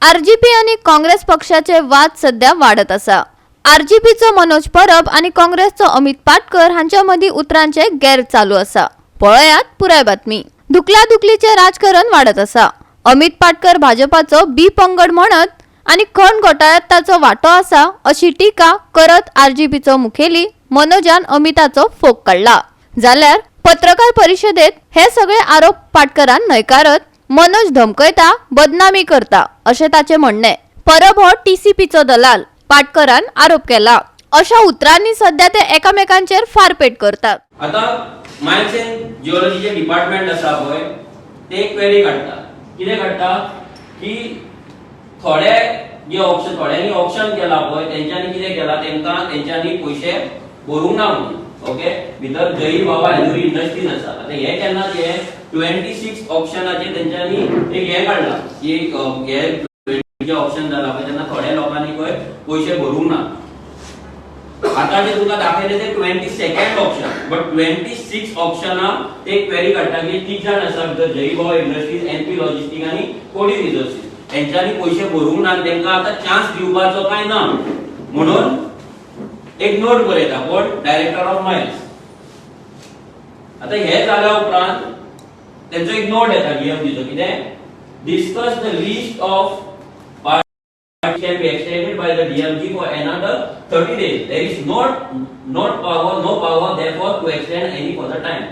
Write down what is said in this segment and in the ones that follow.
RGP आनी काँग्रेस पक्षाचे वाद सध्या वाडत आसा. आरजीपीचो मनोज परब आनी काँग्रेसचो अमित पाटकर हांच्या मदीं उतरांचे गैर चालू आसा. पळयात पुराय बातमी. धुकला धुकलीचे राजकारण वाडत आसा. अमित पाटकर भाजपाचो बी पंगड म्हणत आनी खण घोटाळ्यात ताचो वांटो आसा अशी टिका करत आरजीपीचो मुखेली मनोजान अमिताचो फोग काडला. जाल्यार पत्रकार परिशदेत हे सगळे आरोप पाटकरान न्हयकारत मनोज धमकयता, बदनामी करता अशें ताचें म्हणणें. परब हो टीसीपीचो दलाल, पाटकरान आरोप केला. अशा उतरांनी सध्या ते एकामेकांचेर फारपेट करतात. आता मायन्स अँड जिओलॉजीचे डिपार्टमेंट आसा पळय, ते एक क्वेरी काडटा. कितें काडटा की थोडे जे ऑप्शन, थोड्यांनी ऑप्शन केला पळय, तेंच्यांनी कितें केलां, तेंकां तेंच्यांनी पयशे भरूंक ना म्हणून. ओके, भितर जई बाबा एनुरी इंडस्ट्रीज आसा. आतां हे केन्ना ते 26 ऑप्शनाचे तेंच्यांनी एक हें काडलां की एक हे ऑप्शन जाला पळय, तेन्ना थोड्या लोकांनी पळय पयशे भरूंक ना. आता जे तुमकां दाखयले ते 22nd option, but 26 ऑप्शनाक ते क्वेरी काडटा की तीग जाण आसा भितर, जई बाबा इंडस्ट्रीज, एनपी लॉजिस्टीक आनी कोडी रिसोर्सीस. हेंच्यांनी पयशे भरूंक ना आनी तेंकां आतां चान्स दिवपाचो काय ना म्हणून एक नोट बरयता कोण? Director of mines. आतां हे जाल्या उपरांत तेंचो एक नोट येता डीएमजीचो. कितें? Discuss the list of can be extended by the DMG for another 30 days. There is not power, no power therefore to extend any further time.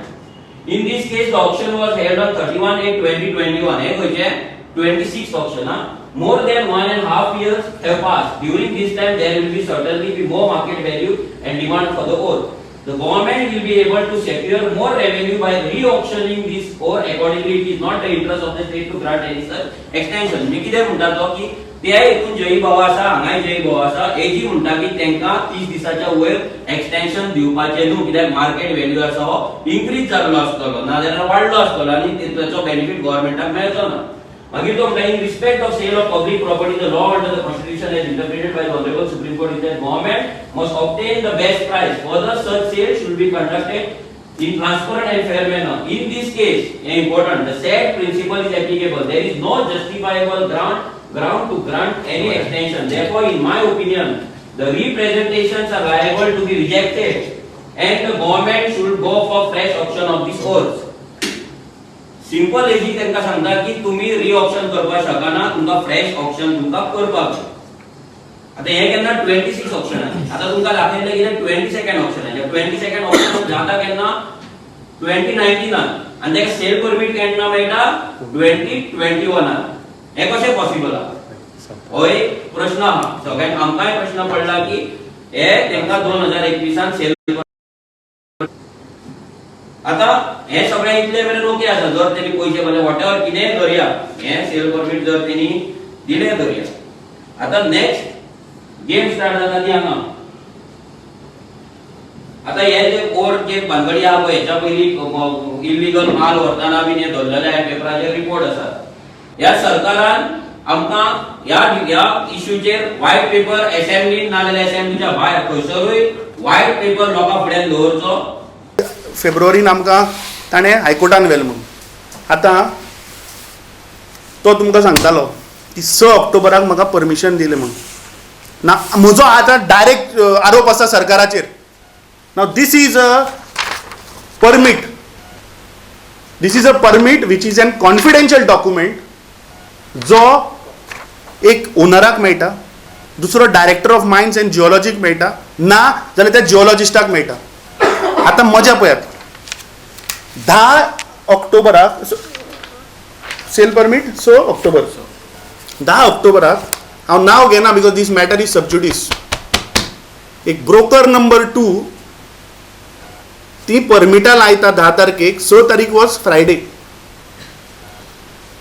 In this case, the auction was held on 31/8/2021. हे खंयचे? 26th auction. हा? More than 1.5 years have passed. During this time, there will be certainly be more market value and demand for the ore. The government will be able to secure more revenue by re-auctioning this ore. Accordingly, it is not the interest of the state to grant any such extension. म्हणजे कितें म्हणटा तो की ते हितून जई बाबा आसा, हांगाय जई बाबा आसा. एजी म्हणटा की तांकां 30 दिसाच्या वयर एक्सटेन्शन दिवपाचें न्हू, कित्याक मार्केट व्हॅल्यू आसा हो इन्क्रीज जाल्लो आसतलो, नाजाल्यार वाडलो आसतलो आनी ताचो बेनिफीट गव्हर्मेंटाक मेळचो ना. मागीर तो म्हणटा, in respect of sale of public property, the law under the Constitution as interpreted by the Honourable Supreme Court is that government must obtain the best price. Further, such sale should be conducted in transparent and fair manner. In this case, important, the said principle is applicable. There is no justifiable ground to grant any extension. Therefore, in my opinion, the representations are liable to be rejected and the government should go for fresh auction of these ores. Simple एजी तांकां सांगता की तुम्ही री auction करपाक शकना, तुमकां fresh auction तुमकां करपाक जाय. आतां हे केन्ना? 26 ऑक्शन. आतां तुमकां दाखयलें कितें? 22nd option. 22nd option जाता केन्ना? 2019. आनी ताका सेल परमीट केन्ना मेळटा? 2021. हे कशें पॉसिबल आहा, हो एक प्रश्न आहा सगळ्यांक. आमकांय प्रश्न पडला की हे तांकां 2021 सेल. आता हे सगळे इतले मेरेन ओके आसा. जर तेणी पयशे भरले, what ever कितेंय धरया, हे सेल परमीट जर तेणी दिले धरया. आता नेक्स्ट गेम स्टार्ट जाता ती हांगा. आता हे जे ओर जे भानगडी आहा पळय, हेच्या पयलीं इलिगल माल व्हरतना बीन हे धरलेले पेपराचेर रिपोर्ट आसात. ह्या सरकारान आमकां ह्या ह्या इश्यूचेर व्हायट पेपर असेंब्लीन नाजाल्यार असेंब्लीच्या भायर खंयसरूय व्हायट पेपर लोकां फुड्यान दवरचो. फेब्रुवारीन आमकां ताणें हायकोर्टान व्हेलें म्हणून. आतां तो तुमकां सांगतालो की 6 ऑक्टोबराक म्हाका परमिशन दिलें म्हणून. ना, म्हजो आतां डायरेक्ट आरोप आसा सरकाराचेर. Now this is a permit. This is a permit which is an confidential document, जो एक ओनराक मेळटा, दुसरो डायरेक्टर ऑफ मायन्स अँड जिओलॉजीक मेळटा, ना जाल्यार त्या जिओलॉजिस्टाक मेळटा. आतां मजा पळयात, 10 ऑक्टोबराक सेल परमीट, 6 ऑक्टोबर. 10 ऑक्टोबराक, हांव नांव घेना because this matter is sub judice, एक ब्रोकर नंबर 2 ती परमिटां लायता 10 तारखेक. 6 तारीख वॉज फ्रायडे,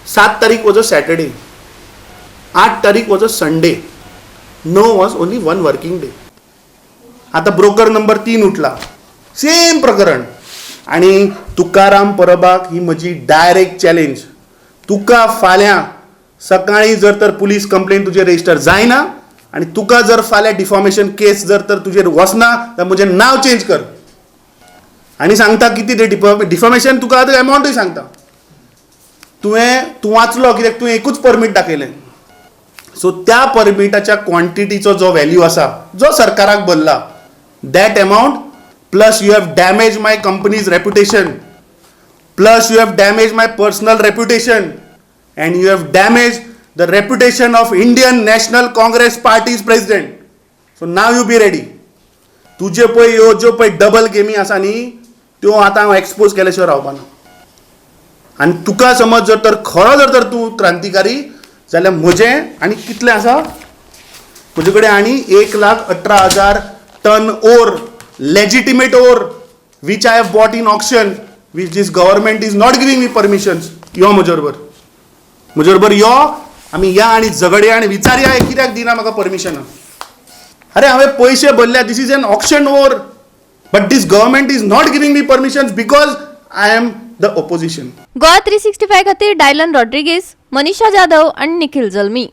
7 तारीख वॉज अ सॅटर्डे, 8 तारीख was a Sunday, 9 was only one working day. आता ब्रोकर नंबर 3 उठला, सेम प्रकरण. आणि तुकाराम परबाक ही म्हजी डायरेक्ट चॅलेंज. तुका फाल्यां सकाळी जर तर पुलीस कंप्लेन तुजेर रजिस्टर जायना आणि तुका जर फाल्यां डिफॉमेशन केस जर तर तुजेर वचना तर म्हजें नांव चेंज कर. आनी सांगता कितें ते डिफॉमेशन, तुका आतां एमावंटूय सांगता. तुवें, तूं वाचलो कित्याक तुवें एकूच परमीट दाखयलें. सो त्या परमिटाच्या क्वॉन्टिटीचो जो व्हॅल्यू आसा जो सरकाराक भरला, that amount plus you have damage my company's reputation, plus you have damage my personal reputation, and you have damage the reputation of Indian National Congress party's president. So now you be ready. तुजे पळय ह्यो ज्यो पळय double गेमी आसा न्ही, त्यो आतां हांव एक्सपोज केल्या शिवाय रावपाना. आनी तुका समज जर तर खरो जर तर तूं क्रांतिकारी जाल्यार म्हजें आनी कितलें आसा म्हजे कडेन, आनी 1,18,000 ton ore, legitimate ore, which I have bought in auction, which this government is not giving me permissions. यो म्हजे बरोबर, म्हजे बरोबर यो, आमी या आनी झगडया आनी विचारया हे कित्याक दिना म्हाका परमिशनां. अरे, हांवें पयशे भरल्या. This is an auction ore, but this government is not giving me permissions because I am the opposition. Goa 365 खातीर डायलन रॉड्रिगीस, मनीषा जाधव आणि निखिल जल्मी.